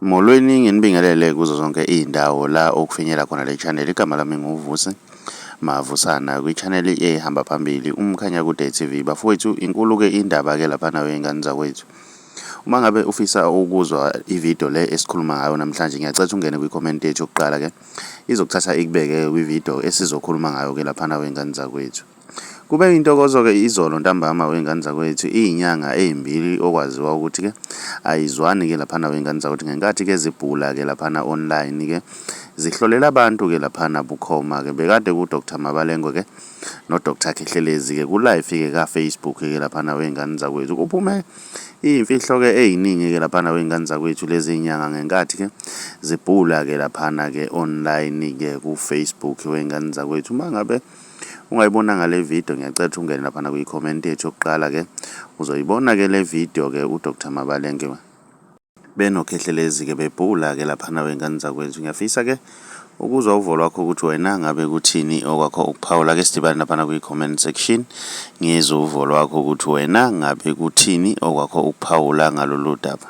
Molweni nginibingelele kuzo zonke izindawo la okufinyela khona le channel. Igama lami nguVusi Mavusana kwi-channel ehamba phambili umkhanya kude TV. Bafowethu, inkulu ke indaba ke lapha nawe ingane zakwethu. Uma ngabe ufisa ukuzwa ivideo le esikhuluma ngayo namhlanje, ngiyacela ungene kwi-comment yethu yokuqala ke izokuthatha ikubeke kwivideo esizokhuluma ngayo ke lapha nawe ingane zakwethu. Kube intokozo ke izolo ntambama wengane zakwethu izinyanga ezimbili okwaziwa ukuthi ke ayizwani ke lapha wengane zakwethu ngenkathi ke zibhula ke lapha online ke zihlolela abantu ke lapha bukhoma ke bekade ku Dr Mabalengwe ke no Dr Khehlelezi ke ku live ke ka Facebook ke lapha wengane zakwethu kuphume imfihlo ke eziningi ke lapha wengane zakwethu lezi zinyanga ngenkathi ke zibhula ke lapha ke online ke ku Facebook wengane zakwethu. Mangabe ungayibona ngale video ngiyacela ungene lapha kwi-comment yethu yokuqala ke uzoyibona ke le video ke uDr Mabalengwe benokhehlelezi ke bebhula ke lapha wengane zakwethu. Ngiyafisa ke ukuzwa uvo lwakho ukuthi wena ngabe kuthini okwakho ukuphawula ke sidibane lapha kwi-comment section ngizwe uvo lwakho ukuthi wena ngabe kuthini okwakho ukuphawula ngalolu daba.